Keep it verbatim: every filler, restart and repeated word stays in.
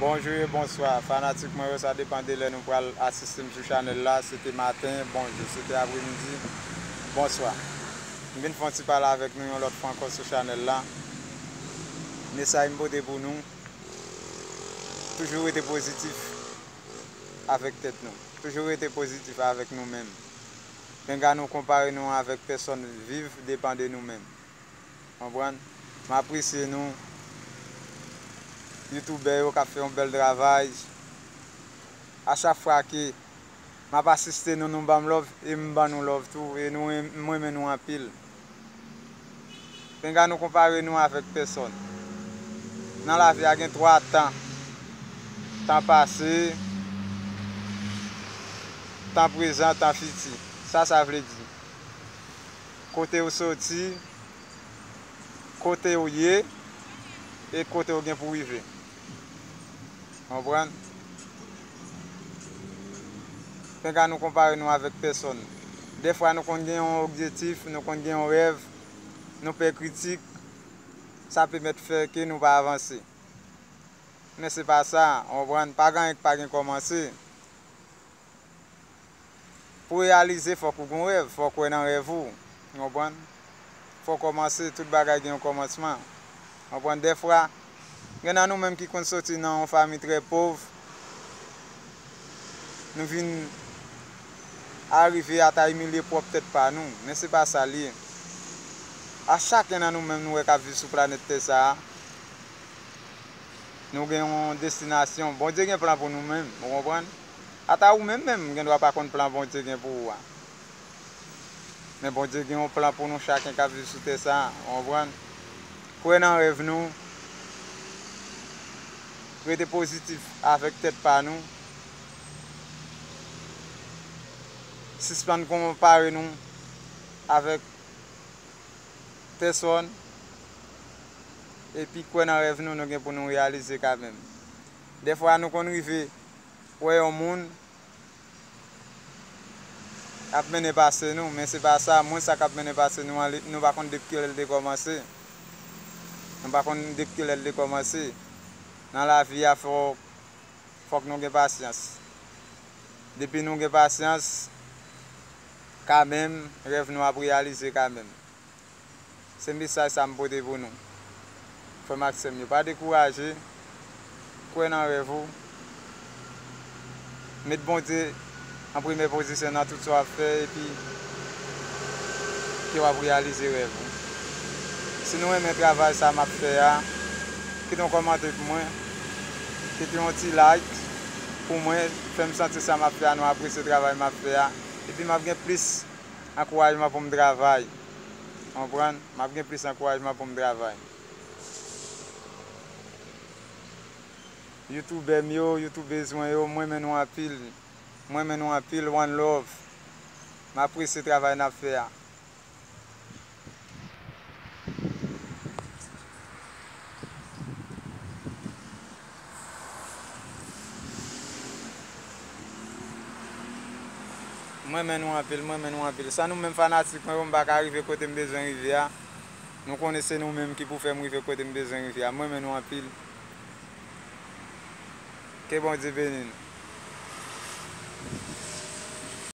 Bonjou e bonswa, fanatik mwen yo, sa depann de lè nou pral asiste m sou chanèl la, se te maten, bonjou, se te apremidi, bonswa. M vin fè yon ti pale avèk nou yon lòt fwa ankò sou chanèl la. Mesaj m pote pou nou, toujou rete pozitif avèk tèt nou, toujou rete pozitif avèk nou menm. Penga nou konpare nou avèk pèsòn, viv depann de nou menm. Konprann? M apresye nou, youtubè yo k ap fè yon bèl travay. A chak fwa ke m ap asiste nou, nou ban m love e m ban nou love tou, e nou, m renmen nou anpil. Penga nou konpare nou avèk pèsòn. Nan lavi a gen twa tan. Tan pase, tan prezan, tan fiti. Sa sa vle di? Kote w soti, kote w ye, e kote w gen pou rive. Konprann? Penga nou konpare nou avèk pèsòn. Dèfwa nou konn gen yon objektif, nou konn gen yon rèv, nou pè kritik, sa pèmèt fè ke nou pa avanse. Men se pa sa, konprann? Pa gen anyen k pa gen kòmanse. Pou reyalize, fòk ou gen yon rèv, fòk ou kwè nan rèv ou. Konprann? Fòk kòmanse, tout bagay gen yon kòmansman. Konprann? Dèfwa, gen nan nou menm ki konn soti nan yon fanmi trè pòv, nou vin arive ata imilye pwòp tèt pa nou. Men se pa sa l ye. A chakenn nan nou menm nou wè k ap viv sou planèt tè sa a, nou gen yon destinasyon. Bondye gen plan pou nou menm, ou konprann? Ata ou menm menm, gen dwa pa konn plan Bondye gen pou ou a. Men Bondye gen yon plan pou nou chakenn k ap viv sou tè sa a, ou konprann? Kwè nan rèv nou, rete pozitif avèk tèt pa nou, sispann konpare nou avèk pèsòn, epi kwè nan rèv nou, nou gen pou nou reyalize kanmenm. Dèfwa, nou konn rive wè yon moun ap mennen pase nou, men se pa sa, moun sa k ap mennen pase nou an, li, nou pa konn depi kilè l te kòmanse. Nou pa konn depi kilè l te kòmanse. Nan lavi a, fòk, fòk nou gen pasyans. Depi nou gen pasyans, kanmenm, rèv nou ap reyalize kanmenm. Se mesaj sa m pote pou nou. Frè m ak sè m yo, pa dekouraje, kwè nan rèv ou, met Bondye an premyè pozisyon nan tout sa w ap fè, epi ke w ap reyalize rèv ou. Si nou renmen travay sa m ap fè a, kite yon kòmantè pou mwen, kite yon ti like pou mwen, fè m santi sa m ap fè a, nou apresye travay m ap fè a, epi m ap gen plis ankourajman pou m travay. Konprann? M ap gen plis ankourajman pou m travay. Youtubè m yo, youtubèz mwen yo, m renmen nou anpil. M renmen nou anpil, one love. M apresye travay n ap fè a. M renmen nou anpil, m renmen nou anpil. San nou menm fanatik mwen yo, m pa ka rive kote m bezwen rive a. Nou konnen se nou menm ki pou fè m rive kote m bezwen rive a. M renmen nou anpil. Ke Bondye beni nou.